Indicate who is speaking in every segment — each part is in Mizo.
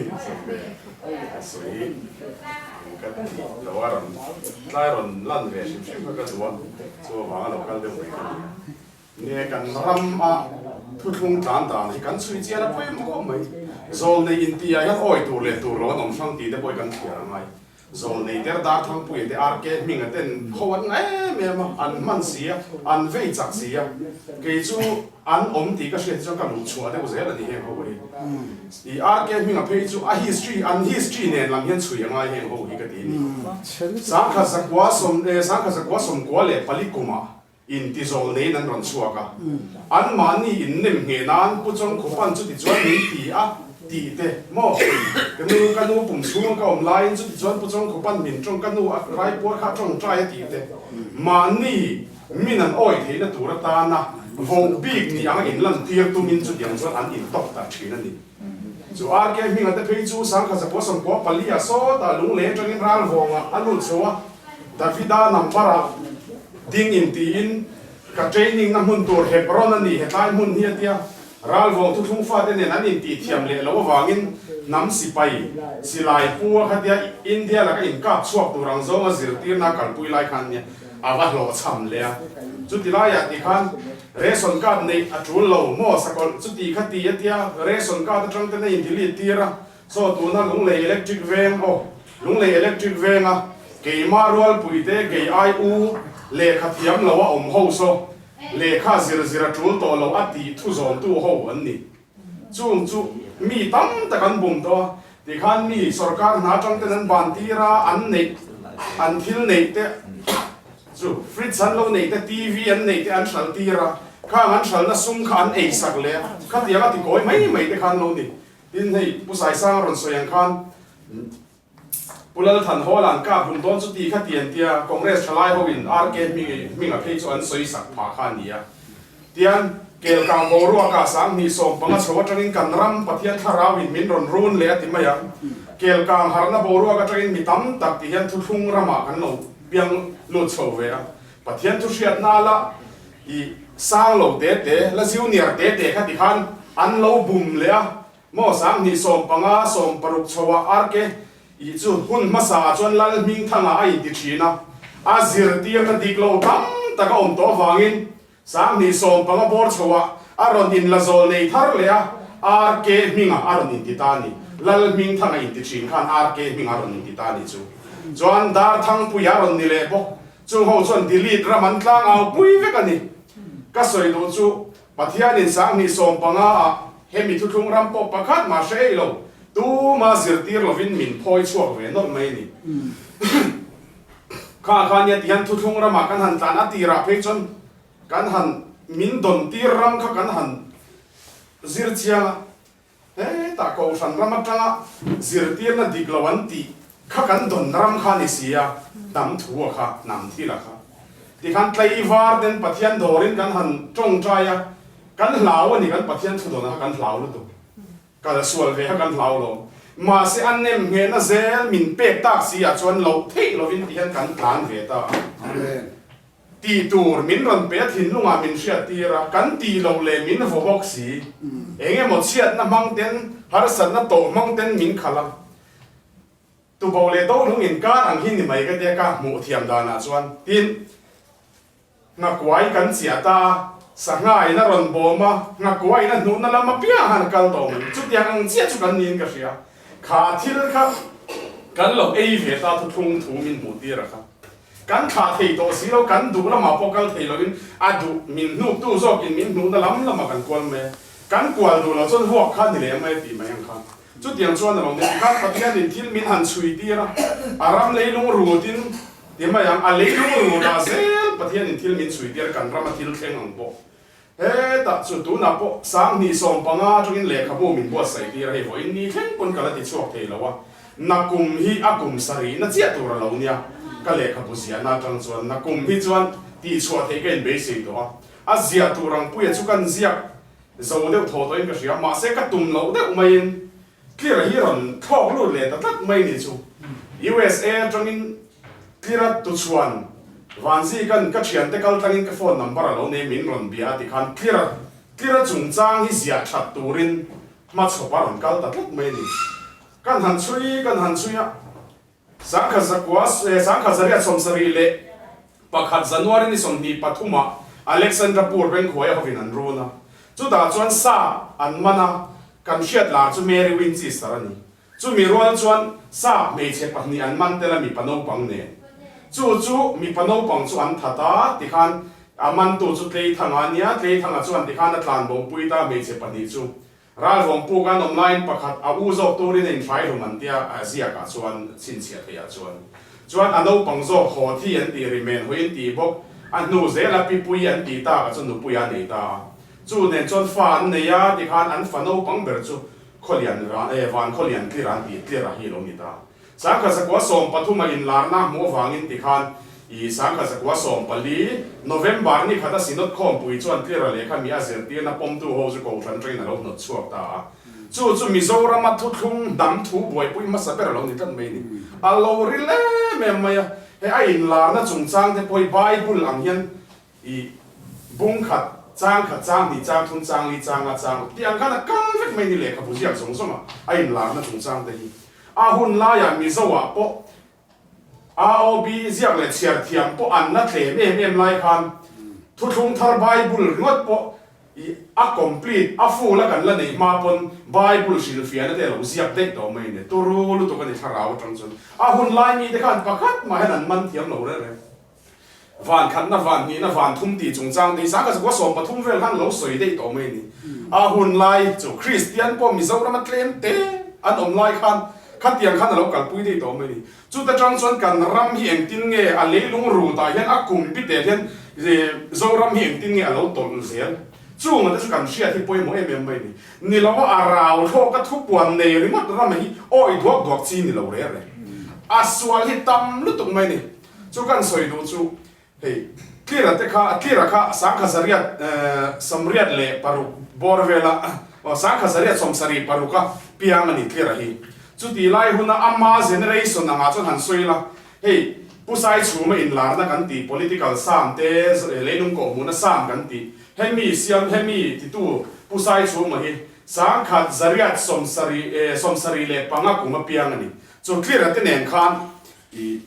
Speaker 1: Ka sawi ka tih lo a rawn tlai rawn lan ve hrim hrim kha ka duh a, chu avanga lo kal deuh mai ka ni a. Nge kan ram a thuthlung tlan dan hi kan chhui chian a pawimawh khawp mai. Zawlnei intih ah hian awi tur leh tur lo an awm hrang tih te pawh hi kan thliar a ngai. Zawlnei der dar Thangpuia te RK Hminga ten ho an ngah em em a, an hman si a, an vei chak si a, kei chu an awm tih ka hriat hi chuan ka luh chhuah deuh zel a ni heng ho hi. I RK Hminga phei chu a history, an history nen lam hian chhui a ngai heng ho hi ka ti a ni. 1994 kumah Intizawl neiin an rawn chhuak a, anmahni innem ngheh nan Pu Chawngkhupa'n chuti chuan min ti a tih te maw? Ka nu, ka nu pum chhunga ka awm laiin chuti chuan Pu Chawngkhupa'n min tawng, ka nu a raipuar kha a tawngtai a tih te, mahni min an awi theihna tur atana voh bik ni anga inlantir tumin chutiang chuan an intawk ta thin a ni. Chu RK Hminga te phei chu 1994 ah sawtah lunglei atangin ralvawngah a lut chho a, Davida number ah ding in tiin ka training na hmun tur Hebron a ni hetlai hmun hi a tia. Ralvawng thuthlung fate nen an intih thiam leh loh avangin hnam sipai silai pu a kha tia India laka inkap chhuak tur ang zawnga zirtirna kalpui lai khan nia a va hlawhchham leh a. Chuti laiah tikhan Ration card neih a tul lo maw sakawlh chuti kha ti a tia ration card atang ten a in delete tir a saw tuna Lunglei electric veng aw Lunglei electric veng a keimah rualpui te kei ai u lehkha thiam lo a awm ho saw lehkha zir zir a tul tawh lo a tih thu zawm tu ho an ni. Chung chu mi tam tak an bum tawh a, tikhan mi sorkar hna atang ten an ban tir a, an neih an thil neih te chu fridge an lo neih te, TV an neih te an hral tir a, khang an hralna sum kha an ei sak leh a, khatiang a tikawi mai mai te kha an lo ni. Tin hei Pu Saisanga rawn sawi ang khan Pu Lalthan Hawla'n kap hlum dawn chu ti kha ti an tia, Congress thalai ho in RK Hminga phei chu an sawi sak phah kha a ni a. Tian, Kelkang boruakah 2015 chho atangin kan ram Pathian thlarau in min rawn run leh a ti mai a. Kelkang harhna boruak atangin mi tam tak ti hian thuthlung ramah kan lo piang lut chho ve a. Pathian thu hriatna la i sang lo te te, la junior te te kha ti khan an lo bum leh a. Maw 2015 16 chhoah RK i chu hun hmasa ah chuan Lal Hmingthanga a inti thin a, a zirtirna dik lo tam tak a awm tawh avangin 2015 bawr chhoah a rawn inla zawl nei thar leh a, RK Hminga a rawn inti ta a ni. Lal Hmingthanga inti thin khan RK Hminga a rawn inti ta a ni chu. Chuan Darthangpuia a rawn ni leh bawk. Chung ho chuan delete ram an tlang au pui vek a ni. Ka sawi duh chu Pathianin 2015 ah hemi thuthlung ram pawh pakhat mah hre ei lo, tuma zirtir lovin min phawi chhuak ve nawlh mai a ni. Kha kha nia tihian thuthlung ramah kan han tlan a tirah phei chuan kan han min dawn tir ram kha kan han zir chiang a, hetah Kohhran ram atanga zirtirna dik lo an tih kha kan dawn ram kha a ni si a, hnam thu a kha, hnam thil a kha. Tikhan tlaivar ten Pathian dawrin kan han tawngtai a, kan hlau a ni, kan Pathian thu dawn a kha kan hlau lutuk, kal sual ve kha kan hlau lo. Mahse a nem nghehna zel min pek tak si ah chuan loh theih lovin ti hian kan tlan ve ta a. Tih tur min rawn pe a thinlungah min hriat tir a, kan tih loh leh min vaw bawk si. Eng emaw chhiatna hmang ten, harsatna tawh hmang ten min khalh a. Tubo leh Dohlung inkar ang hi ni mai ka tia ka hmuh thiam danah chuan. Tin, nghakuai kan chiah ta a, sangha in a rawn bawm a, nghakuai in a hnuhna lam apiang han a kal tawh mai. Chutiang ang chiah chu kan niin ka hria. Kha thil kha kan lo ei ve ta thuthlung thu min hmuh tir a kha. Kan thlah thei tawh si lo, kan duh lamah pawh kal thei loin a duh min hnuktu zawkin min hnuhna lam lamah kan kual mai a, kan kual duh loh chuan vuak kha ni leh mai a tih mai ang kha. Chutiang chuan a lo ni. Tikhan Pathianin thil min han chhui tir a, a ram leilung rutin ti mai ang, a leilung rutah zel Pathianin thil min chhui tir a, kan rama thil thleng ang pawh. Hetah chu tunah pawh 2015 atangin lehkhabu min buatsaih tir a, hei vawiin ni thleng pawn ka la ti chhuak thei lo a, nakum hi a kum sarihna chiah tur a lo nia, ka lehkhabu ziahna atang chuan nakum hi chuan tihchhuah theih ka inbeisei tawh a, a ziah tur ang puia chu kan ziak zo deuh thaw tawhin ka hria, mahse ka tum loh deuh maiin Clear hi rawn thlawk lut leh ta tlat mai ni chu. USA atangin Clear a tuchhuan Vanzikan ka thiante kal tlangin ka phone number a lo nei min rawn bia a ti khan Clear a Clear a chungchang hi ziah that turin hmachhawp a rawn kal ta tlat mai ni. Kan han chhui kan han chhui a, Sangkhat zakua sangkhat 871 January ni 23 ah Alexandrapur Bengkhuaia hovin an run a, chutah chuan sap an man a, kan hriat lar chu Mary Winchester a ni. Chumi rual chuan sap hmeichhe pahnih an man tel a mipa naupang nen. Chu chu mipa naupang chu an that a, tikhan a mantu chu Tleithanga a nia, Tleithanga chuan tikhan a tlanbopui ta hmeichhe pahnih chu. Ralvawng puk an awm laiin pakhat a u zawk turin a inhrai hlum an tia a ziakah chuan chhinchhiah theihah chuan chuan a naupang zawk haw thi an tih ri men hawi an tih bawk a hnu zela pipui an tih takah chuan nupui a nei ta a chu nen chuan fa an nei a tikhan an fa naupang ber chu khawlian van khawlian tlir an tih tlir a hi lo ni ta. 1913 a inlarna hmuh avangin tikhan i 1914 November ni khata Synod khawmpui chuan Tlira lehkha mi a zirtirna pawmtu ho chu Kohhran atangin a lo hnawt chhuak ta a. Chu chu Mizorama thuthlung hnam thu buaipui hmasa ber a lo ni tlat mai ni. A lo ril em em mai a, hei a inlarna chungchang te pawh hi Bible ang hian I bung khat, chang khat, chang hnih, chang thum, chang li, chang nga, chang ruk tih ang khan a kal vek mai ni lehkhabu ziak zawng zawng a, a inlarna chungchang te hi. A hun laiah Mizo-ah pawh AOB ziak leh chhiar thiam pawh an la tlem em em lai khan Thuthlung Thar Bible ringawt pawh i a complete, a full a kan la neih hma pawn Bible hrilhfiahna te a lo ziak daih tawh mai ni. Turu lutuk a ni thlarau atang chuan. A hun lai mite khan pakhat mah hian an man thiam lo reng reng. Van khatna, van hnihna, van thum tih chungchang te hi 1913 vel khan lo sawi daih tawh mai a ni. A hun lai chu Kristian pawh Mizorama tlem te an awm lai khan khatiang khan a lo kalpui daih tawh mai a ni. Chuta tang chuan kan ram hi engtin nge a leilung rutah hian a kum bite hian Zoram hi engtin nge a lo tawlh zel chunga te chu kan hriat hi pawimawh em em mai a ni. Ni lo a rau thlawka thupuan nei ringawt ram hi awi duak duak chi ni lo reh reh. A sual hi tam lutuk mai a ni. Chu kan sawi duh chu hei Tlira te kha Tlira kha 1986 bawr vela aw 1976 a piang a ni Tlira hi. Chuti lai huna ama generation angah chuan han sawi la hei Pu Saichhuma inlarna kan tih political sam te leilung kawhhmuhna sam kan tih hemi siam hemi titu Pu Saichhuma hi 1975 kum a piang a ni. Chu Tlira te nen khan I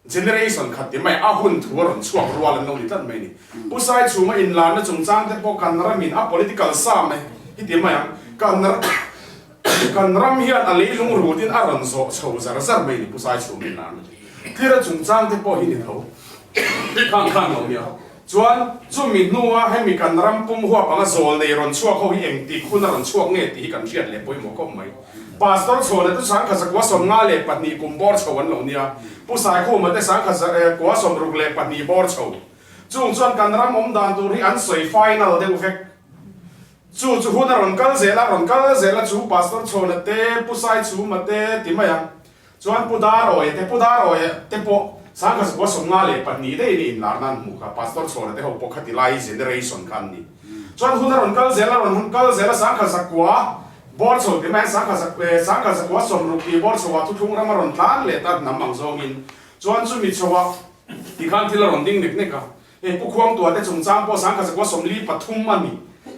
Speaker 1: generation khat ti mai a hun thu a rawn chhuak rual an lo ni tlat mai ni. Pu Saichhuma inlarna chungchang te pawh kan ramin a political sam e hi ti mai ang. Kan kan ram hian a leilung rutin a rawn zawh chho zar zar mai ni Pu Saichhuma inlarna chu. Tlira chungchang te pawh hi ni tho. Khang khan lo nia. Chuan chumi hnua hemi kan ram pum huap anga zawl nei rawn chhuak ho hi engtik hun a rawn chhuak nge tih hi kan hriat leh pawimawh khawp mai. Pastor Chhuana te 1952 kum bawr chho an lo nia, Pu Saikhuma te 1962 bawr chho. Chung chuan kan ram awm dan tur hi an sawi final deuh vek. Chu chu hun a rawn kal zel a, rawn kal zel a chu Pastor Chhuana te, Pu Saichhuma te ti mai ang. Chuan Pu Darawia te, Pu Darawia te pawh 1952 daih in inlar nan hmuh kha, Pastor Chhawna te ho pawh khati lai generation kha an ni. Chuan hun a rawn kal zel a, rawn kal zel a, sangkhat zakua bawr chho ti mai sangkhat sangkhat zakua sawmruk tih bawr chho ah thuthlung ram a rawn tlan leh ta hnam ang zawngin. Chuan chumi chho ah tikhan thil a rawn ding nek nek a, hei Pu Khuangtua te chungchang pawh 1943 a ni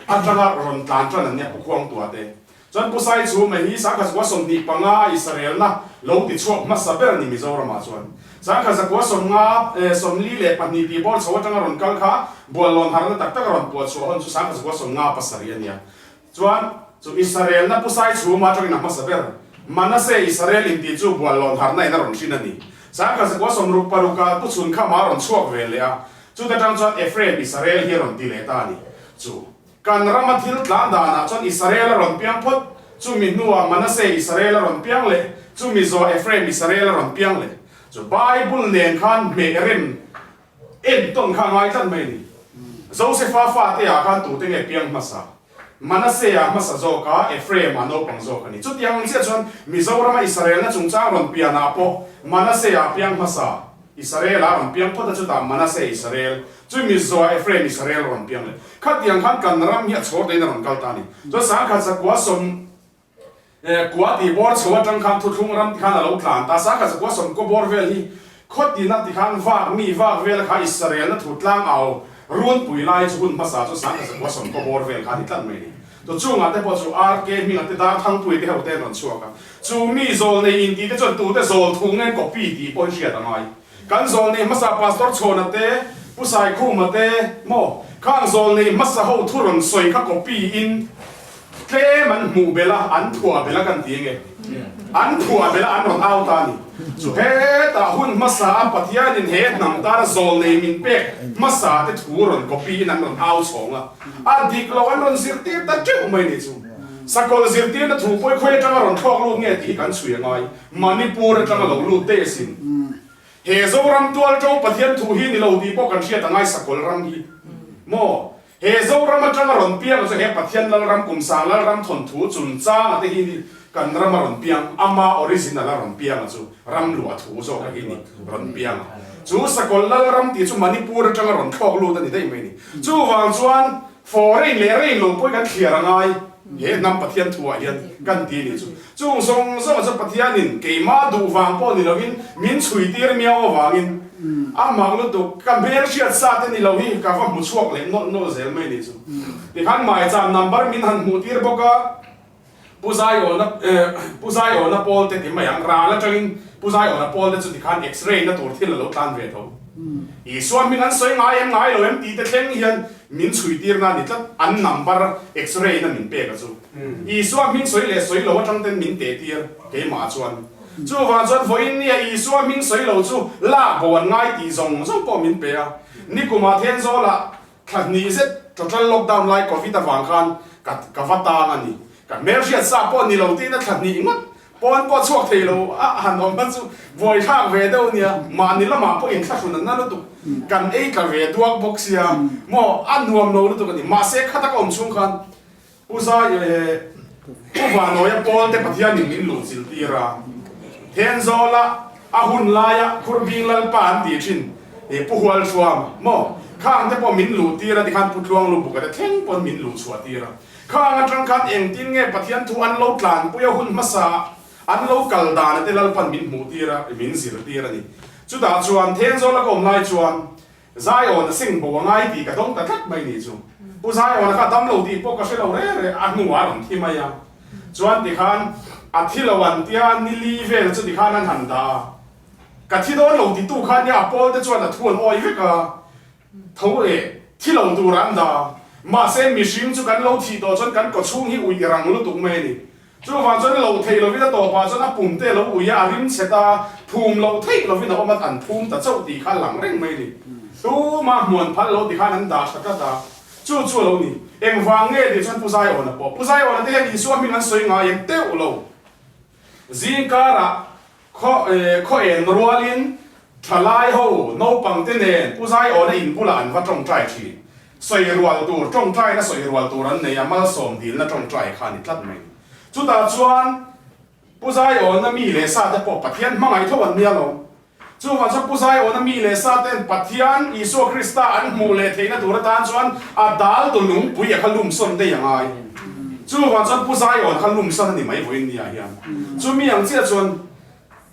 Speaker 1: atanga rawn tlan tan an nia Pu Khuangtua te. Chuan Pu Saichhuma hi 1925 Israelna lo ti chhuak hmasa ber a ni Mizoramah chuan. 1950 42 tih bawr chho atanga rawn kal kha Buallawn harhna tak tak a rawn puah chhuah hawn chu 1957 a nia. Chuan chu Israelna Pu Saichhuma atangin a hmasa ber Manase Israel intih chu Buallawn harhna in a rawn hrin a ni. 1966 ah Pu Chhunkhama a rawn chhuak ve leh a, chuta tang chuan Ephraim Israel hi a rawn ti leh ta a ni. Chu. Kan rama thil tlan danah chuan Israel a rawn piang phawt, chumi hnuah Manasseh Israel a rawn piang leh, chumi zawh Ephraim Israel a rawn piang leh. Chu Bible nen khan hmeh rem entawn kha a ngai tlat mai a ni. Josepha fate ah khan tute nge piang hmasa? Manasseh ah hmasa zawk a, Ephraim ah naupang zawk a ni. Chutiang ang chiah chuan Mizorama Israelna chungchang rawn pianah pawh Manasseh ah piang hmasa. Israel a rawn piang phawt a, chutah Manasseh Israel, chu Mizoa Ephraim Israel a rawn piang leh. Khatiang khan kan ram hi a chhawr dahin a rawn kal ta a ni. Chuan 1990 tih bawr chho atang khan thuthlung ram tikhan a lo tlan ta. 1990 bawr vel hi khawtina tikhan vak mi vak vel kha Israel na thu tlang au runpui lai chu hun hmasa chu 1990 bawr vel kha a ni tlat mai a ni. Chu chungah te pawh chu RK hmingah te Darthangpuii te ho te an rawn chhuak a. Chu mi zawlnei inti te chuan tute zawl thu nge copy tih pawh hi hriat a ngai. Kan zawlnei hmasa Pastor Chhawna te, Pu Saikhuma te maw khang zawlnei hmasa ho thu rawn sawi kha copy in Tlem an hmuh belh a, an phuah belh a kan ti enge? An phuah belh a, an rawn out a ni. Chu hetah hun hmasa a Pathianin he hnam tana zawlnei min pek hmasa te thu rawn copy in an rawn au chhawng a, a dik lo an rawn zirtir ta teuh mai ni chu. Sakawlh zirtirna thu pawi khawi atanga rawn thlawk lut nge tih hi kan chhui a ngai. Manipur atanga lo lut daih asin. He Zoram tualṭo Pathian thu hi ni lo tih pawh kan hriat a ngai Sakawlh ram hi maw? He Zoram atanga rawn piang chu he Pathian Lalram Kumsang Lalram thawnthu chungchanga te hi ni kan rama rawn piang, ama original a rawn piang a chu ram luah thu zawk a hi ni rawn piang a. Chu Sakawlh Lalram tih chu Manipur atanga rawn thlawk lut a ni daih mai ni. Chuvang chuan foreign leh rein lo pawh hi kan thliar a ngai he hnam Pathian thu ah hian kan ti a ni chu. Chung zawng zawng chu Pathianin keimah duh vang pawh ni lovin min chhui tir miau avangin a mak lutuk ka hmel hriat sa te ni lo hi ka va hmu chhuak leh nawlh nawlh zel mai ni chu. Tikhan Maicham number min han hmuh tir bawk a, Pu Zaiawna Pu Zaiawna pawl te ti mai ang, ral atangin Pu Zaiawna pawl te chu tikhan x-ray na tur thil a lo tlan ve tho. Isua hming an sawi ngai em ngai lo em tih te thleng hian min chhui tir na ni tlat, an number x-ray na min pek a chu. Isua hming sawi leh sawi lo atang ten min teh tir keimah chuan. Chuvang chuan vawiin nia Isua hming sawi lo chu lak bo an ngai tih zawng zawng pawh min pe a. Nikumah Thenzawlah thla hnih zet total lockdown lai covid avang khan ka ka va tang a ni. Ka hmelhriat sa pawh ni lo tiin a thla hnih ngawt pawn pawh chhuak thei lo a han awm kha chu buaithlak ve deuh nia. Mahni lamah pawh inthlahrun an na lutuk. Kan ei tla ve duak bawk sia maw a nuam lo lutuk a ni. Mahse kha taka awm chhung khan Pu Zai leh Pu Vanawia pawl te Pathianin min luh chilh tir a, Thenzawla a hun laia Khurbing Lalpa an tih thin i Pu Hualhruam maw khang te pawh min luh tir a tikhan Pu Tluanglubuka te thleng pawn min luh chhuah tir a. Khang atang khan engtin nge Pathian thu an lo tlanpui a hun hmasa an lo kal dan a te Lalpan min hmuh tir a, min zir tir a ni. Chutah chuan Thenzawla ka awm lai chuan Zaiawna seng bo a ngai tih ka dawng ta tlat mai nih chu. Pu Zaiawna kha dam lo tih pawh ka hre lo re re, a hnuah a rawn thi mai a. Chuan tikhan a thi lo an tia nili vel chu tikhan an han dah a. Ka thi dawn lo titu kha nia a pawl te chuan a thu an awi vek a, tho leh thi lo tur an dah a. Mahse mihring chu kan lo thih tawh chuan kan kawchhung hi uih rang lutuk mai a ni. Chuvang chuan lo theih lovin a tawpah chuan a pum te a lo ui a, a rim chhe ta, phum loh theih lovin a awm a, an phum ta chauh tih kha a lang reng mai a ni. Tuma hmuan phal lo tikhan an dah tha tlat a, chu chu a lo ni. Engvang nge tih chuan Pu Zaiawna pawh, Pu Zaiawna te hian Isua hming an sawi ngai em teuh lo. Zingkarah Khaw khaw en rualin thalai ho naupang te nen Pu Zaiawna in bulah an va tawngtai thin. Sawi rual tur, tawngtaina sawi rual tur an nei a, malsawm dilna tawngtai kha a ni tlat mai. Chutah chuan Pu Zaiawna mi leh sa te pawh Pathian hmangaih tho an nia lo. Chuvang chuan Pu Zaiawna mi leh sa ten Pathian Isua Krista an hmuh leh theihna tur atan chuan a dal tu lungpui a kha lumsawn daih a ngai. Chuvang chuan Pu Zaiawna kha lumsawn a ni mai vawiin nia hian. Chumi ang chiah chuan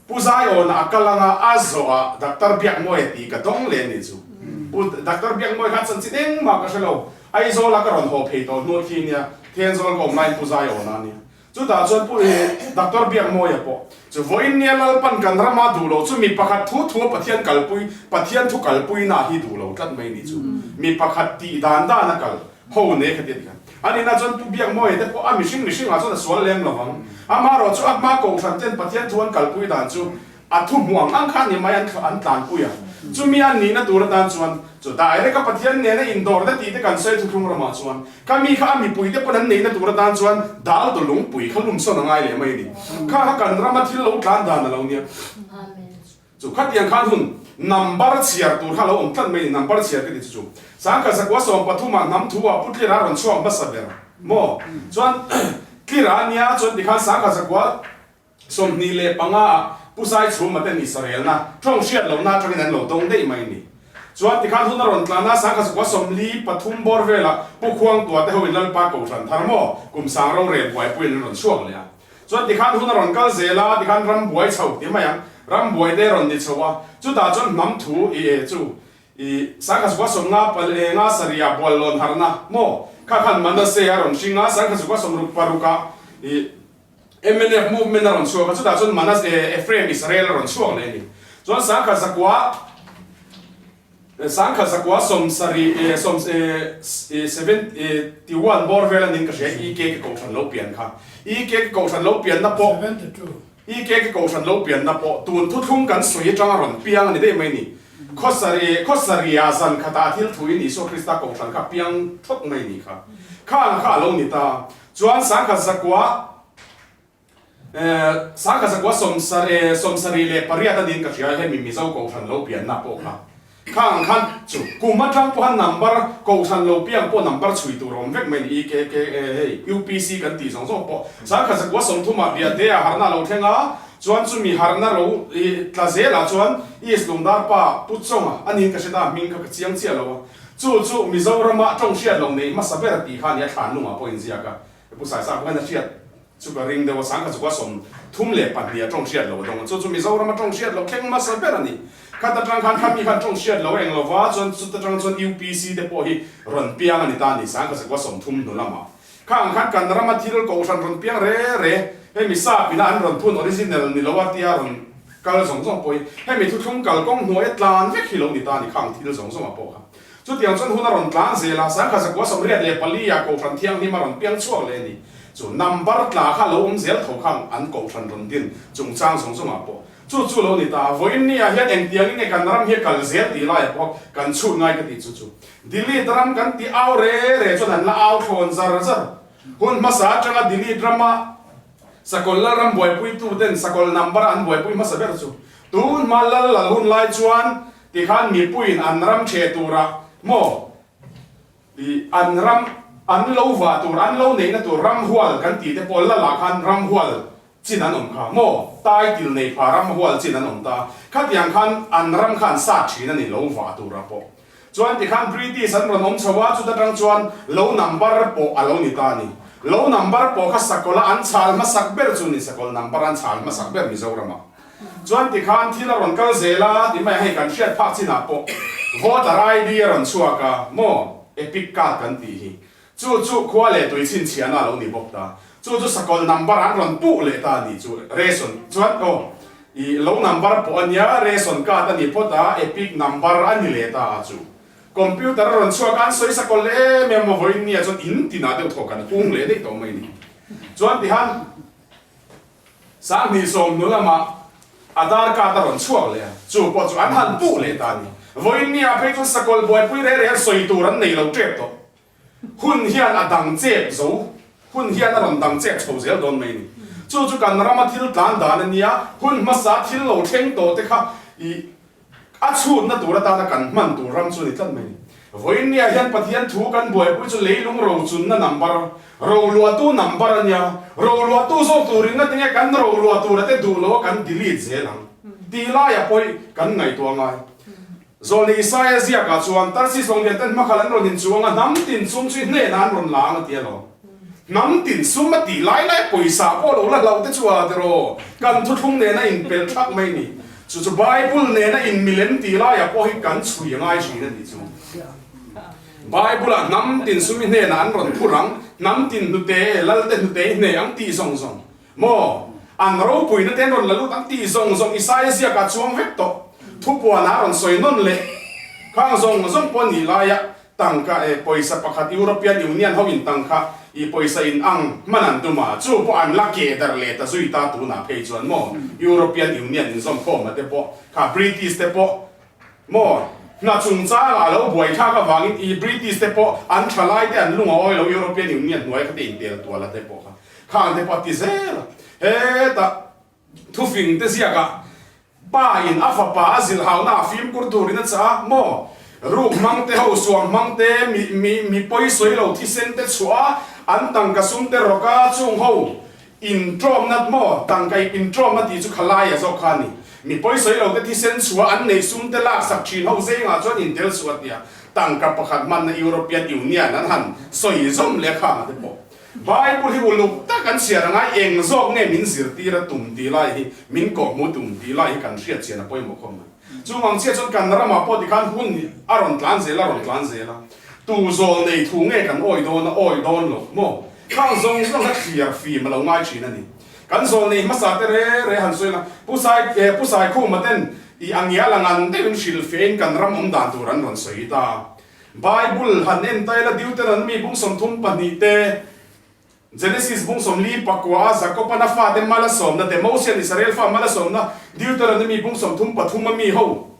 Speaker 1: Pu Zaiawna a kal anga a zawhah Doctor Biakmawia tih ka dawng leh a nih chu. Pu Doctor Biakmawia kha chanchin engmah ka hre lo. Aizawla ka rawn haw phei tawh hnu khi nia, Thenzawl ka awm laiin Pu Zaiawna a nia. Chutah chuan Pu Doctor Biakmawia pawh chu vawiin nia Lalpan kan rama duh lo chu mi pakhat thu thua Pathian kalpui, Pathian thu kalpuina hi duh lo tlat mai nih chu. Mi pakhat tih dan dan a kal. Ho nei kha ti a ti khan. A nihna chuan Pu Biakmawia te pawh a mihring mihring ah chuan a sual lem lo vang. Amaherawh chu a hma kohhran ten Pathian thu an kalpui dan chu a thu hmuh ang ang kha ni mai an an tlanpui a. Chumi an nihna tur atan chuan chu direct a Pathian nena indawrna tih te kan sawi thuthlung ramah chuan kha mi kha a mipui te pawn an neihna tur atan chuan dal tu lungpui kha lumsawn a ngai leh mai a ni. Kha kha kan rama thil lo tlan dan a lo nia. Chu khatiang khan hun number chhiar tur kha lo awm tlat mai ni, number chhiar ka ti chu chu. Sangkhat zakua 13 ah hnam thu ah Pu Tlira rawn chhuak hmasa ber maw? Chuan Tlira nia chuan tikhan sangkhat zakua 25 ah Pu Saichhuma ten Israelna tawng hriat lohna atangin an lo dawng daih mai ni. Chuan tikhan hun a rawn tlan a, sangkhat zakua 43 bawr velah Pu Khuangtua te hoin Lalpa Kohhran thar maw kum sang rorel buaipuiin an rawn chhuak leh a. Chuan tikhan hun a rawn kal zel a, tikhan ram buai chho ti mai ang, ram buai te rawn ni chho a, chutah chuan hnam thu i e chu i sangkha chhukua 50 pal e nga sarih ah bual lawn harhna maw? Kha khan Manasseh a rawn hring a, 1006 ah ih mnf movement a rawn chhuak a, chutah chuan Manasseh, Ephraim, Israel a rawn chhuak leh a ni. Chuan 1009 1071 bawr vel a niin ka hria, EK ka kohhran lo pian kha. EK ka kohhran lo pianna pawh EK ka kohhran lo pianna pawh tun thuthlung kan sawi atanga rawn piang a ni daih mai ni. Khawsari Khawsaria zan khatah thil thuin Isua Krista kohhran kha piang thawt mai ni kha. Khang kha a lo ni ta. Chuan 1009 1068 a niin ka hria hemi Mizo kohhran lo pianna pawh kha. Khang ang khan chu kum atang pawha number kohhran lo piang pawh number chhui tur a awm vek mai ni EKK hei UPC kan tih zawng zawng pawh 1030 ah Biate ah harhna a lo thleng a chuan chumi harhna lo tla zelah chuan East Lungdar pa Pu Chawnga a niin ka hre ta hming kha ka chiang chiah lo a chu chu Mizorama tawng hriat lo nei hmasa ber tih kha a ni a thlan lungah pawh inziak a. Pu Saisa pawh hian a hriat chu ka ring deuh a, 1032 a tawng hriat lo a dawng a, chu chu Mizoram a tawng hriat loh thleng hmasa ber a ni. Khat atang khan khami khan tawng hriat loh a eng lova, chuan chuta tang chuan UPC te pawh hi rawn piang a ni ta a ni, 1030 hnu lamah. Khang khan kan rama thil kohhran rawn piang re re, hemi sap ina an rawn phun original ni lo a tia rawn kal zawng zawng pawh hi hemi thuthlung kalkawng hnuaia tlan vek hi lo ni ta a ni khang thil zawng zawngah pawh kha. Chutiang chuan hun a rawn tlan zel a, 1984 ah Kohhran Thianghlim a rawn piang chhuak leh a ni. Chu number tla kha lo awm zel tho khan an Kohhran rawn din chungchang zawng zawngah pawh chu chu lo ni ta a. Vawiin ni ah hian engtiangin nge kan ram hi a kal zel tih laiah pawh kan chhut ngai ka tih chu chu. Delete ram kan tih au re re chuan an la au thlawn zar zar. Hun hmasa atanga delete rama Sakawlh lal ram buaipuitu ten sakawlh number an buaipui hmasa ber chu tun hma lal lal hun lai chuan Tikhan mipuiin an ram ṭheh turah maw i an ram an lo vah tur, an lo neihna tur ramhual kan tih te pawh lalah khan ramhual chin an awm kha maw, title nei pha ramhual chin an awm ta. Khatiang khan an ram kha an sat ṭhin a ni lo vah turah pawh. Chuan tikhan British an rawn awm chho a, chuta ṭang chuan lo number pawh a lo ni ta a ni. Lo number pawh kha sakawlh a an chhal hmasak ber chu ni, sakawlh number an chhal hmasak ber Mizoramah. Chuan tikhan thil a rawn kal zel a, ti mai a, hei kan hriat phak chinah pawh voter ID a rawn chhuak a, maw epic card kan tih hi. Chu chu khua leh tui chhinchhiahna a lo ni bawk ta. Chu chu sakawlh number an rawn puh leh ta a nih chu. Ration chuan aw i lo number pawh a nia, ration card a ni phawt a, epic number a ni leh ta a chu. Computer a rawn chhuak a, an sawi sakawlh leh em em a, vawiin nia chuan in tinah deuh thaw kan hung leh daih tawh mai a ni. Chuan tihan. 2010 lamah Aadhaar card a rawn chhuak leh a, chu pawh chu an han puh leh ta a ni. Vawiin nia phei chuan sakawlh buaipui reh reh a sawi tur an nei lo tep tawh. Hun hian a dang chep zo, hun hian a rawn dang chep chho zel dawn mai a ni. Chu chu kan rama thil tlan dan a nia, hun hmasa thil lo thleng tawh te kha ih A chhutna tur atana kan hman tur ram chu a ni tlat mai ni. Vawiin niah hian Pathian thu kan buaipui chu leilung rochunna number, roluahtu number a nia. Roluahtu zawk turin nga tinge kan roluah tura te duh loa kan delete zel ang tih laia pawih kan ngaihtuah ngai. Zawlni Isaia ziakah chuan Tarsis lawng lian ten hmakhal an rawn inchuang a, hnam tin sum chu i hnenah an rawn la ang a ti alawm. Hnam tin sum a tih lai lai pawisa pawh lo la hlauh te chu a tiraw kan thuthlung nena inpelh thak mai ni. Chu chu Bible nena inmilem tih laiah pawh hi kan chhui a ngai thin a nih chu. Bible-ah hnam tin sum i hnenah an rawn phur ang, hnam tin hnute, lalte hnute i hneh ang tih zawng zawng. Maw? An ropuina te an rawn la lut ang tih zawng zawng Isaia ziakah chuang vek tawh. Thupuanah a rawn sawi nawn leh. Khang zawng zawng pawh a nih laiah Tangka e pawisa pakhat European Union ho in tangka i pawisa in ang hman an tum a, chu pawh an la keh darh leh ta zui ta tunah phei chuan maw European Union inzawm khawm a te pawh kha British te pawh maw hna chungchang ah lo buai thlak avangin i British te pawh an thalai te an lung a awi lo European Union hnuai kha te intel tual a te pawh kha khang te pawh a ti zel a hetah Thufing te ziakah pa in a fapa a zilhaunaah fimkhur turin a chah a, maw? Ruk hmang te, hosuam hmang te, mi, mi, mi pawi sawi lo thisen te chhuah a, an tangka sum te rawk a, chung ho intawmna, maw? Tangka ip intawmna tih chu khalaia zawk kha a ni. Mi pawi sawi lo te thisen chhuah an neih sum te laksak thin ho zengah chuan intel suh a tia, tangka pakhat hmanna European Union an han sawi zawm leh khang a te pawh. Bible hi uluk tak an chhiar anga eng zawk nge min zirtir a tum tih lai hi, min kawhhmuh tum tih lai hi kan hriat chian a pawimawh khawp mai. Chung ang chiah chuan kan ramah pawh tikhan hun a rawn tlan zel a rawn tlan zel a. Tu zawl nei thu nge kan awi dawn a awi dawn lo maw? Khang zawng zawng kha thliar fim a lo ngai thin a ni. Kan zawl nei hmasa te re re han sawi la, Pu Sai eh Pu Saikhuma ten i a ngial a ngan deuhin hrilh fein kan ram awm dan tur an rawn sawi ta. Bible han en ta ila Deuteronomy bung 32 te, Genesis bung 44 a Jakob-an a fate mal a sawmna te, Mosian Israel fa mal a sawmna, Deuteronomy bung 33 a mi ho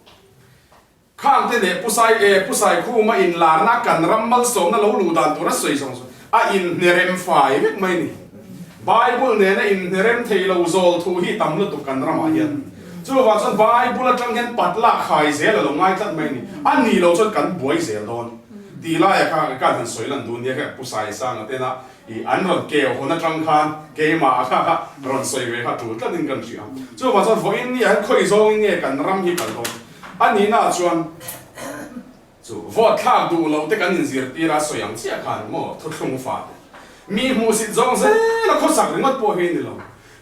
Speaker 1: Khang te leh Pu Sai eh Pu Saikhuma inlarna kan ram malsawmna lo luh dan tur a sawi zawng zawng a inhnerem fai vek mai ni. Bible nena inhnerem thei lo zawl thu hi tam lutuk kan ramah hian. Chuvang chuan Bible atang hian pat lak khai zel a lo ngai tlat mai ni. A nih lo chuan kan buai zel dawn. Tih laia kha kan han sawi lan duh nia kha Pu Saisanga tena I an rawn keu hawn atang khan keimah kha kha rawn sawi ve kha tul tlatin kan hria. Chuvang chuan vawiin ni ah hian khawi zawngin nge kan ram hi kal dawn? A nihna ah chuan chu vote thlak duh loh te kan inzirtir a sawi ang chiah khan maw thuthlung fate mi hmuhsit zawng zel a khawsak ringawt pawh hi a ni lo.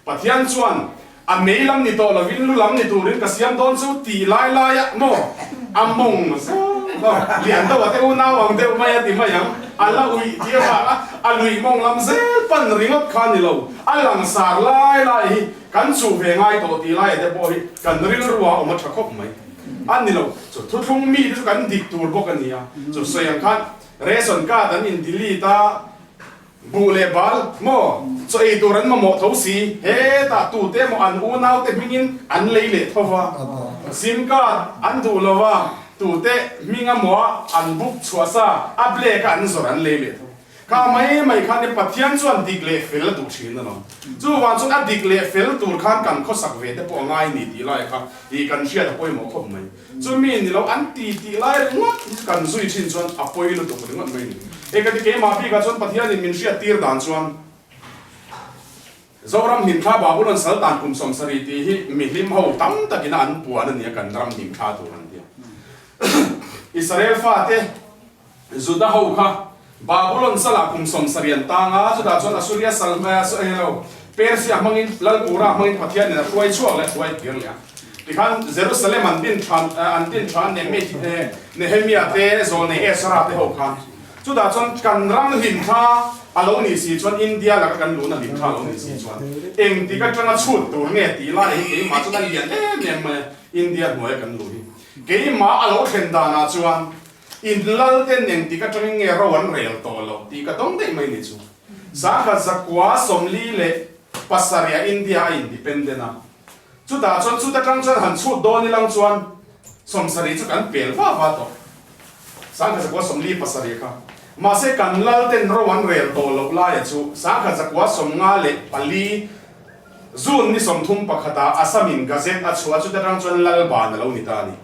Speaker 1: Pathian chuan a mei lam ni tawh lovin lu lam ni turin ka siam dawn chu tih lai lai a maw a mawng maw lian deuh a te unau ang deuh mai a ti mai ang a la uih tir vang a a lui mawng lam zel pan ringawt kha ni lo a langsar lai lai hi kan chuh ve ngai tawh tih lai a te pawh hi kan rilru a awm a tha khawp mai a ni lo chu thuthlung mi te chu kan dik tur bawk a ni a chu sawi ang khan ration card an in delete a Buh leh bal maw chaw ei tur an mamawh tho si, hetah tute emaw an unaute hmingin an lei leh tho va, sim card an duh lo va, tute hming amaw an book chhuah sa a black a an zawrh an lei leh tho. Kha mai mai khan e Pathian chuan dik leh fel a duh thin alawm. Chuvang chuan a dik leh fel tur khan kan khawsak ve te pawh a ngai ni tih lai kha ih kan hriat a pawimawh khawp mai. Chumi ni lo an ti tih lai ringawt hi chu kan zui thin chuan a pawi lutuk ringawt mai ni. Hei ka ti keimah bikah chuan Pathianin min hriat tir dan chuan Zoram hlimthla Babulon sal tan kum 70 tih hi mihlim ho tam takina an puan a nia kan ram hlimthla tur an tia. Israel fate Juda ho kha Babulon salah kum 70 an tang a, chutah chuan Assuria sal hmai lo, Persia hmangin Lalpura hmangin Pathianin a hruai chhuak leh a hruai kir leh a. Tikhan Jerusalem an din than an din tha Nehemia te Zawlnei Ezra te ho khan chutah chuan kan ram hlimthla a lo nih si chuan India laka kan luhna hlimthla a lo nih si chuan engtik atanga chhut tur nge tih lai hi keimah chuan a lian em em mai a, India hnuaia kan luh hi keimah a lo thlen danah chuan In lal ten engtik atangin nge ro an rel tawh loh tih ka dawng daih mai ni chu. 1947 ah India a independent a, chutah chuan chuta tang chuan han chhut dawn ilang chuan 70 chu kan pel va va tawh. 1947 kha. Mahse kan lal ten ro an rel tawh loh laia chu 1954 June ni 31 ah Assam in Gazette a chhuah a chuta tang chuan lal ban a lo ni ta a ni.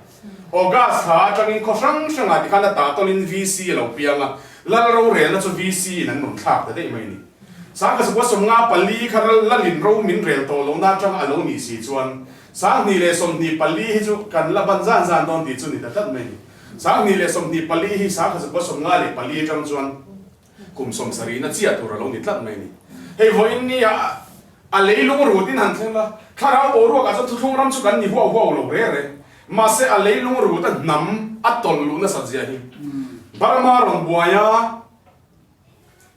Speaker 1: August thla atangin khaw hrang hrangah tikhan a tah tawlin VC a lo piang a, Lal rorelna chu VC in an rawn thlak ta daih mai a ni. 1954 kha Lalin ro min rel tawh lohna atang a lo nih si chuan 2024 hi chu kan la ban zan zan dawn tih chu ni ta tlat mai a ni. 2024 hi 1954 atang chuan Kum 70 na chiah tur a lo ni tlat mai a ni. Hei vawiin nia a leilung rutin han thleng la, thlarau boruakah chuan thuthlung ram chu kan ni huau huau lo reng reng. Mahse a leilung rut a hnam a tawlh luh nasat zia hi Burma rawn buai a,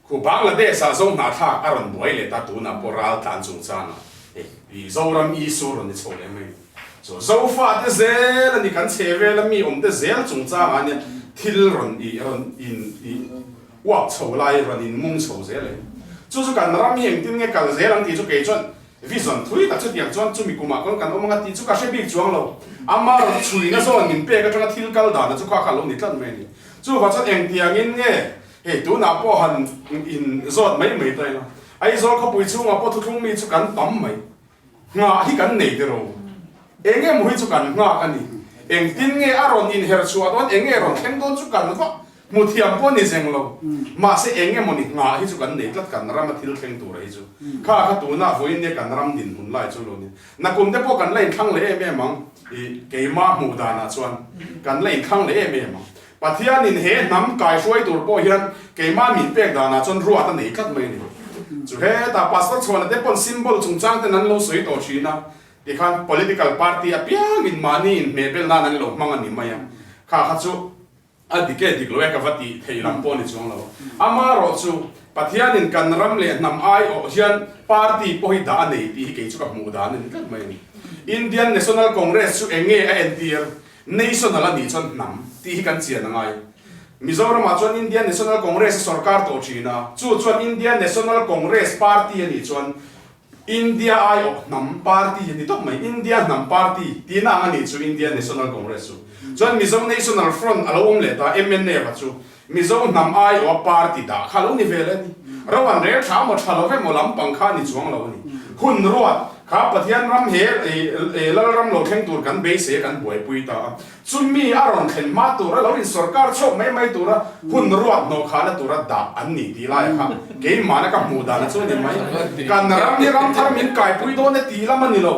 Speaker 1: khu Bangladesh ah zo hnahthlak a rawn buai leh ta tunah pawh ral tlan chungchangah hei i Zoram Isu rawn ni chho leh mai a ni. Chu Zofate zel a ni kan chhe vela mi awmte zel chungchangah nia thil rawn i rawn in i uap chho lai rawn in mung chho zel e. Chu chu kan ram hi engtin nge kal zel ang tih chu kei chuan vision thui tak chutiang chuan chumi kumah khawn kan awm anga tih chu ka hre bik chuang lo. Ama rawn chhuina zawn min pek atanga thil kal dana chu kha kha lo ni tlat mai a ni. Chuvang chuan engtiangin nge hei tunah pawh han in zawt mai mai ta ila. Aizawl khawpui chhungah pawh thuthlung mi chu kan tam mai. Nghah hi kan nei tiraw? Eng emaw hi chu kan nghak a ni. Engtin nge a rawn inher chhuah dawn, eng nge rawn thleng dawn chu kan va hmu thiam pawh ni zeng lo. Mahse eng emaw ni nghah hi chu kan nei tlat kan rama thil thleng tura hi chu. Kha kha tunah vawiin nia kan ram dinhmun lai chu lo ni. Nakum te pawh kan la inthlang leh em em ang. Ih, keimah hmuh danah chuan kan la inthlang leh em em ang. Pathianin he hnam kaihruai tur pawh hian keimah min pek danah chuan ruat a nei tlat mai a ni. Chu hetah Pastor Chhuana te pawn symbol chungchang ten an lo sawi tawh thin a, tikhan political party apiangin mahni inhmehbel nan an lo hmang a ni mai a, kha kha chu. A dik e dik lo e ka va tih theih lam pawh a ni chuang lo. Amaherawh chu Pathianin kan ram leh hnam aiawh hian party pawh hi dah a nei tih hi kei chu ka hmuh dan a ni tlat mai a ni. Indian National Congress chu eng nge a entir? National a nih chuan hnam tih hi kan chian a ngai. Mizoramah chuan Indian National Congress a sorkar tawh thin a, chu chuan Indian National Congress party a nih chuan India aiawh hnam party a ni tawp mai, India hnam party tihna ang a nih chu Indian National Congress chu. Chuan Mizo National Front a lo awm leh ta, MNF a chu Mizo hnam aiawha party dah kha a lo ni ve leh a ni. Ro an rel tha maw tha lo ve maw lampang kha a ni chuang lo a ni. Hun ruat kha Pathian ram he Lalram lo thleng tur kan beisei a kan buaipui ta a. Chumi a rawn thlen hma tura lo in sorkar chhuak mai mai tura hun ruat hnawh khahna tura dah an ni tih laia kha keimahna ka hmuh dana chu a ni mai. Kan ram hi ram thar min kaipui dawn e tih lam a ni lo.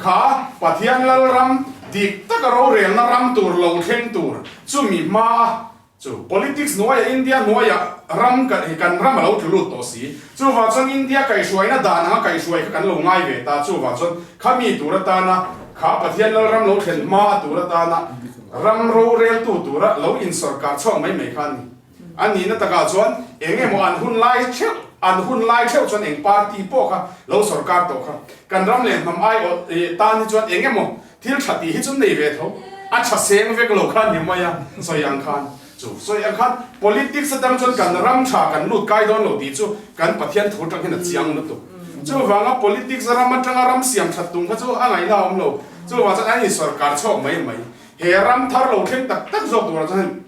Speaker 1: Kha Pathian Lalram dik taka rorelna ram tur lo thleng tur chumi hmaa Chu politics hnuaiah India hnuaiah ram kan hi kan ram a lo tlu lut tawh si. Chuvang chuan India kaihhruaina dan anga kaihhruai kha kan lo ngai ve ta. Chuvang chuan khami tur atana kha Pathian Lalram lo thlen hma a tur atana ram roreltu tura lo insawrkar chhuak mai mai kha a ni. A nihna takah chuan eng emaw an hun lai theuh an hun lai theuh chuan eng party pawh kha lo sawrkar tawh kha kan ram leh hnam aiawh tan hi chuan eng emaw Thil tha tih hi chu nei ve tho, a tha seng vek lo kha ni mai a, sawi ang khan chu sawi ang khan politics atang chuan kan ram tha kan lut kai dawn lo tih chu kan Pathian thu atang hian a chiang lutuk. Chuvanga politics ram atanga ram siam that tum kha chu a ngaihna a awm lo. Chuvang chuan an insawrkar chhuak mai mai. He ram thar lo thleng tak tak zawk turah chuan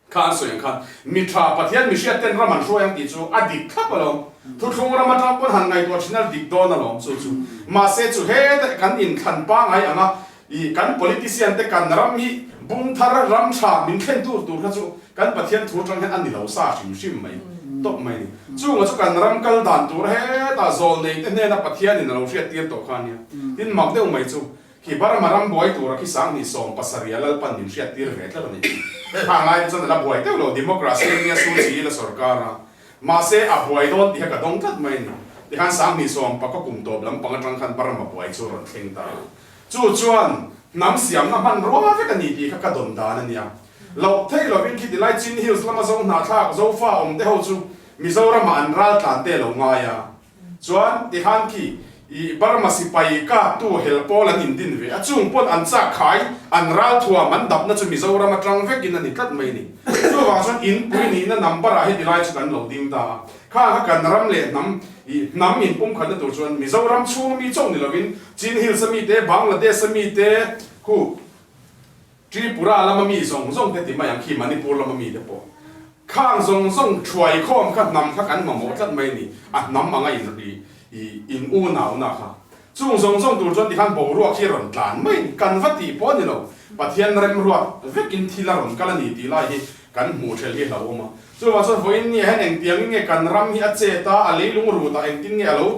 Speaker 1: Kha an sawi ang khan, mi tha Pathian mi hriat ten ram an hruai ang tih chu a dik thlap alawm. Thuthlung ram atang pawn han ngaihtuah thin a dik dawn alawm chu chu. Mahse chu heta kan inthlan pangai anga i kan politician te kan ram hi bung thar ram tha min thlen tur tur kha chu kan Pathian thu atang hian a ni lo sa hrim hrim mai tawp mai a ni. Chunga chu kan ram kal dan tur heta zawl nei te hnena Pathianin a lo hriat tir tawh kha a nia. Tin mak deuh mai chu Khi Burma ram buai tura khi 2070 a Lalpan min hriat tir ve tlat a ni. Khang lai te chuan a la buai deuh lo, democracy a nia Suu Kyi la sorkar a. Mahse a buai dawn tih kha ka dawng tlat mai a ni. Tikhan 2010 pakaw kum tawp lampang atang khan Burma buai chu a rawn thleng ta a. Chu chuan hnam siamna hmanrua vek a ni tih kha ka dawn dan a nia. Loh theih lovin khi tilai Chin Hills lama Zo hnahthlak, Zofa awm te ho chu Mizoramah an raltlan te lo ngai a. Chuan tihan khi i Burma sipai kaptu hel pawl an indin ve a, chung pawn an chak khai, an ralthuam an dapna chu Mizoram atang vekin a ni tlat mai a ni. Chuvang chuan inpui nihna number ah heti lai chu kan lo ding ta a, khang kha kan ram leh hnam i hnam inpumkhatna tur chuan Mizoram chhung ami chauh ni lovin Chin Hills ami te, Bangladesh ami te khu Tripura lama mi zawng zawng te ti mai ang khi Manipur lama mi te pawh khang zawng zawng thuai khawm kha hnam kha kan mamawh tlat mai a ni, a hnam anga in i in unauna kha chung zawng zawng tur chuan tikhan boruak hi rawn tlan mai a ni, kan va tih pawh a ni lo, Pathian remruat vekin thil a rawn kal a ni tih lai hi kan hmuh ṭhelh hi hlauhawm a, chuvang chuan vawiin ni ah hian engtiangin nge kan ram hi a chet a, a leilung rut ah engtin nge a lo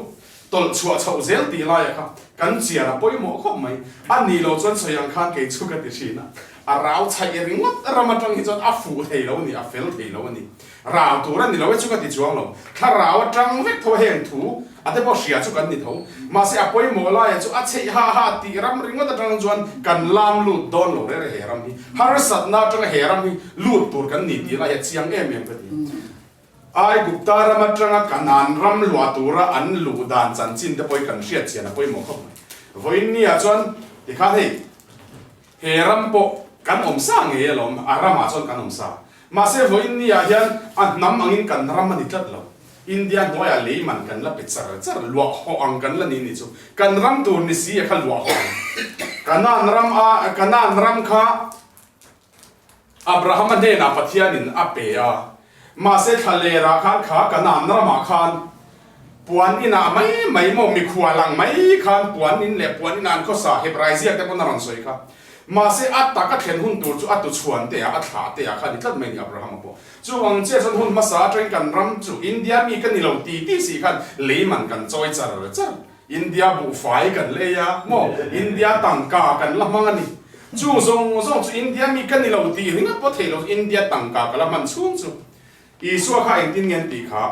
Speaker 1: Tawlh chhuah chhoh zel tih laia kha kan chian a pawimawh khawp mai. A nih loh chuan sawi ang khan kei chu ka ti thin a, a rau chhaih ringawt ram atang hi chuan a fuh thei lo a ni, a fel thei lo a ni. Rau tur a ni lo e chu ka ti chuang lo. Thlarau atang vek tho heng thu a te pawh hria chu kan ni tho. Mahse a pawimawh laia chu a chheih ha ha tih ram ringawt atang chuan kan lam lut dawn lo rere he ram hi. Harsatna atanga he ram hi lut tur kan ni tih lai hi a chiang em em ka ti. Aigupta ram atanga Kanaan ram luah tura an luh dan chanchin te pawh hi kan hriat chian a pawimawh khawp mai. Vawiin ni ah chuan tikhan hei he ram pawh kan awm sa ngei alawm, a ramah chuan kan awm sa. Mahse vawiin ni ah hian a hnam angin kan ram a ni tlat lo. India hnuaiah lei man kan la pe char char, luah hawh ang kan la ni ni chu. Kan ram tur ni si a kha luah hawh ang. Kanaan ram a, Kanaan ram kha Abrahama hnenah Pathianin a pe a, mahse thlalerah khan kha Kanaan ramah khan puan inah mai mai maw mikhual ang mai khan puan in leh puan inah an khawsa Hebrai ziak te pawn a rawn sawi kha. Mahse a tak a thlen hun tur chu a tuchhuan te ah a thlah te ah kha a ni tlat mai a ni Abrahama pawh. Chu ang chiah chuan hun hmasa atangin kan ram chu India mi ka ni lo ti ti si khan lei man kan chawi char char. India buhfai kan lei a maw? India tangka kan la hmang a ni. Chu zawng zawng chu India mi ka ni lo tih ringawt pawh thei lo, India tangka ka la hman chhung chu. Isua kha engtin nge an tih kha?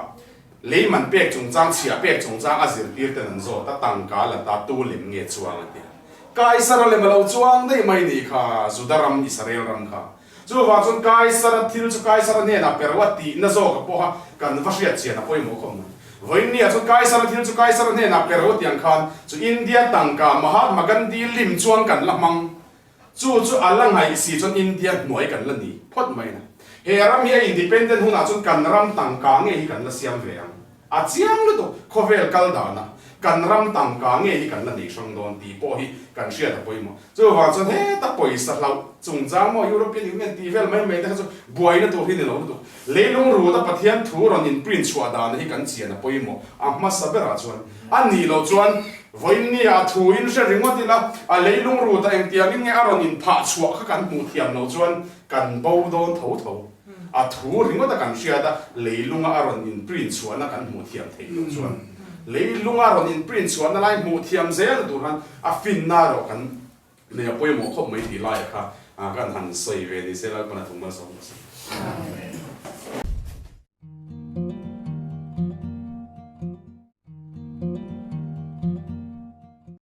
Speaker 1: Lei man pek chungchang, chhiah pek chungchang a zirtir ten an zawt a, tangka la ta tu lem nge chuang a ti a. Kaisara lem a lo chuang daih mai nih kha, Juda ram, Israel ram kha. Chuvang chuan Kaisara thil chu Kaisara hnenah pe ro a tihna zawka pawha kan va hriat chian a pawimawh khawp mai. Vawiinnia chuan Kaisara thil chu Kaisara hnenah pe ro tiang khan chu India tangka Mahatma Gandhi lim chuan kan la hmang. Chu chu a la ngaih si chuan India hnuai kan la ni phawt mai na. He ram hi a independent hunah chuan kan ram tangka nge hi kan la siam ve ang. A chiang lutuk, khawvel kal dana kan ram tangka nge hi kan la nei hrang dawn tih pawh hi kan hriat a pawimawh. Chuvang chuan heta pawisa hlauh chungchang maw European Union tih vel mai mai te kha chu buaina tur hi ni lo lutuk. Leilung ruta Pathian thu rawn in print chhuah dana hi kan chian a pawimawh. A hmasa berah chuan a nih loh chuan vawiinni ah thu in hre ringawt ila a leilung ruta engtiangin nge a rawn in phah chhuah kha kan hmuh thiam loh chuan kan bo dawn tho tho. A thu ringawta kan hriat a, leilunga a rawn in print chhuahna kan hmuh thiam theih loh chuan leilunga a rawn in print chhuahna lai hmuh thiam zel tur khan a finna erawh kan nei a pawimawh khawp mai tih laiah kha kan han sawi ve ni se Lalpan a thung malsawm ta si.
Speaker 2: Amen.